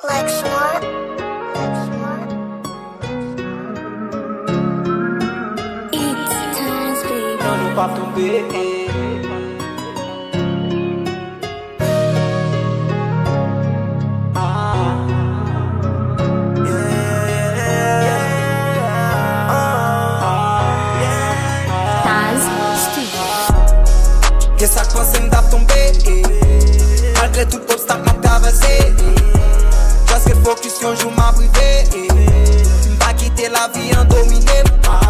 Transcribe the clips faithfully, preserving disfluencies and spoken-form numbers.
Lexmore. Eat Taz, baby. Non, nou p ap tonbe. Ah, yeah, yeah, ah, yeah. Taz Studio. Gen sa k panse m t ap tonbe, eh. Malgre tout obstak m ap travèse, eh. Just ret focus, yon jou m ap rive, eh. M pa kite lavi an domine m, ah.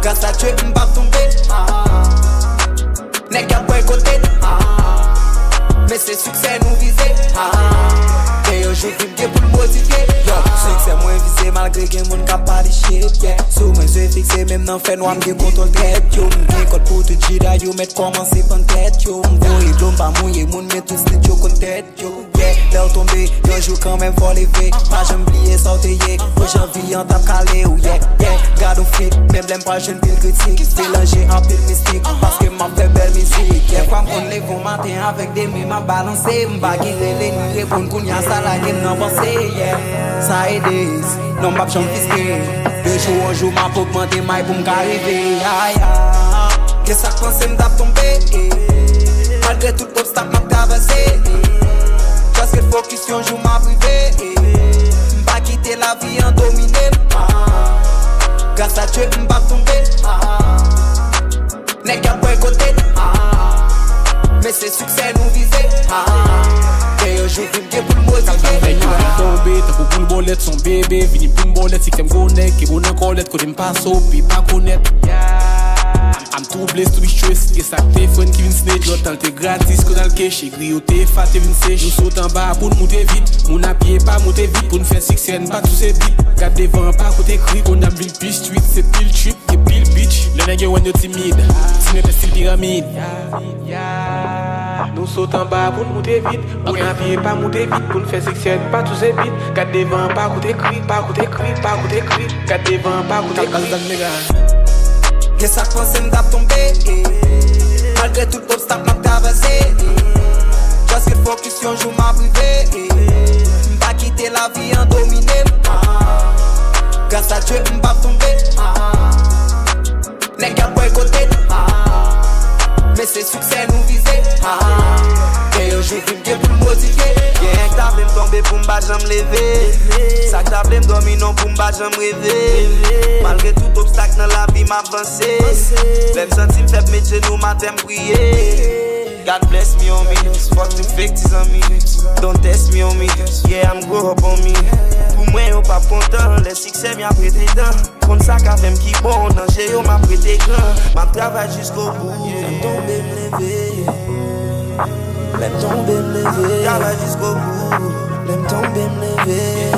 Gras a Dye, m p ap tonbe, ah. Nèg y ap wè kote n, ah. Men se siksè nou vize, ah. Men yon jou vin gen pou l modifye, yo. Siksè mwen vize malgre gen moun k ap pale shit, yeah. Sou mwen zye fikse, menm nan fènwa m gen kontwòl tèt, yo. M gen kòd pou tout jida, yo mèt kòmanse pann tèt, yo. M voye dlo, m pa mouye moun, men tout snitch yo konn tèt, yo. Yeah, lè w tonbe, yon jou kanmenm fò w leve. Pa janm bliye sa w te ye, pou jan vi an t ap kale w, yeah, yeah. Gad on fit, menm lè m pral jwenn pil kritik, melanje anpil mistik, paske m ap fè bèl mizik, yeah. Dèfwa m konn leve yon maten avèk de men m ap balanse, m pa gen rele ni reponn, kounye a sa lage m nan panse, yeah. Sa ede, non m p ap janm fiske. De jou an jou m ap ogmante may pou m ka rive, ay, ay. Gen sa k panse m t ap tonbe, eh. Malgre tout obstak m ap travèse, eh. Just ret focus, yon jou m ap rive, eh. M pa kite lavi an domine m, ah. Gras a Dye, m p ap tonbe, ah. Nèg y ap wè kote n, ah. Men se siksè nou vize, ah. Men yon jou vin gen pou l modifye, ah. Nèg yo vin tonbe, tankou boul bòlèt, son bebe, vini pou m bòlèt, siksè m gwo nèg, ke bon nan kòlèt, kote m pase w pi pa konèt. I'm too blessed to be stressed. Gen sa k te fren ki vin snitch. Lòt tan l te gratis, kote al keche. Griyo te fate vin sech. Nou sot anba pou n moute vit. Moun a pye pa moute vit. Pou n fè siksè n pa t sou se bit. Gad devan pa koute kri. Konn ap vin pi street, se pil trip, gen pil bitch. Lè nèg yo wè n yo timid. Ti men fè stil piramid. Nou sot anba pou n moute vit. Moun a pye pa moute vit. Pou n fè siksè n pa t sou se bit. Gad devan pa koute kri, pa koute kri, pa koute kri. Gad devan pa koute kri. Gen sa k panse m t ap tonbe, eh. Malgre tout obstak m ap travèse, eh. Just ret focus, yon jou m ap rive, eh. M pa kite lavi an domine m, ah. Gras a Dye, m p ap tonbe, ah. Nèg y ap wè kote n, ah. Men se siksè nou vize, ah. Men yon jou vin gen pou l modifye. Gen sa k ta vle m tonbe pou m pa janm leve. Sa k ta vle m dòmi non pou m pa janm reve. Malgre tout obstak nan lavi m ap vanse. Lè m santi m fèb met jenou m atè m priye. God bless me, homie. Fuck them fake ti zanmi. Don't test me, homie. Yeah, I'm grow up on me. Pou mwen yo p ap kontan lè siksè m y ap rete dan. Konn sa k ap fè m ki bon nan je yo m ap rete gran. M ap travay jiskobou. Lè m tonbe m leve. Lè m tonbe m leve. Travay jiskobou. Lè m tonbe m leve.